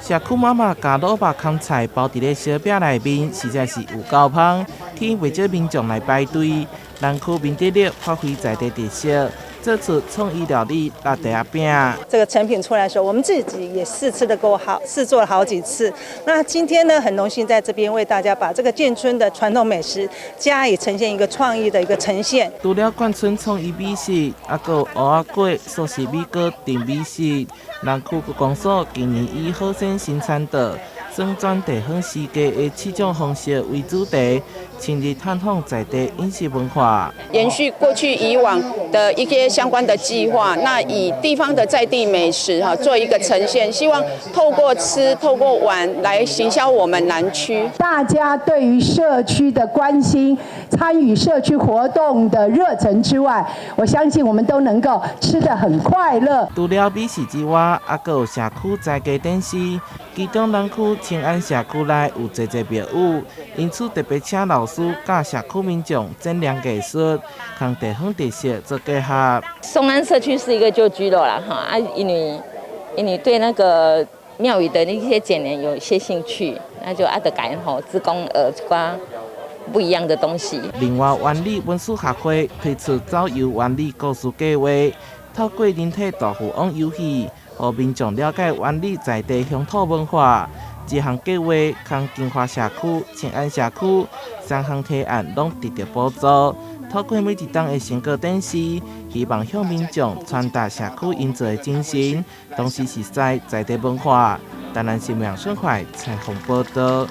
社區媽媽共滷肉崁菜包佇咧燒餅內面，實在是有夠芳，吸引袂少民眾來排隊。南區明德里發揮在地特色，做出創意料理辣袋仔餅。這個成品出來的時候，我們自己也試吃得夠好，試做了好幾次。那今天呢，很榮幸在這邊為大家把這個眷村的傳統美食加以呈現一個創意的一個呈現。除了眷村創意美食，猶閣有芋仔粿、素食米糕等美食。南區觀光所今年以好鮮新餐桌，選轉地方時家的七種方式為主題，深入探訪在地飲食文化。延續過去以往的一些相關的計劃，那以地方的在地美食哈做一個呈現，希望透過吃、透過玩來行銷我們南區。大家對於社區的關心、參與社區活動的熱忱之外，我相信我們都能夠吃得很快樂。除了美食之外，猶閣有社區在地展示，其中南區清安社區內有濟濟廟宇，因此特別請老師佮社區民眾展覽藝術，共地方特色做結合。松安社區是一個舊聚落啦，哈啊，因為對那個廟宇的那些剪聯有一些興趣，那就愛得改吼，志工學一寡不一樣的東西。另外，灣里文史學會推出走遊灣里故事計劃，透過人體大富翁遊戲，予民眾了解灣里在地鄉土文化。這項計劃，佇金華社區、清安社區三項提案攏得著補助。透過每一冬的成果展示，希望向民眾傳達社區營造的精神，同時熟悉在地文化。台南新聞孫懷採訪報道。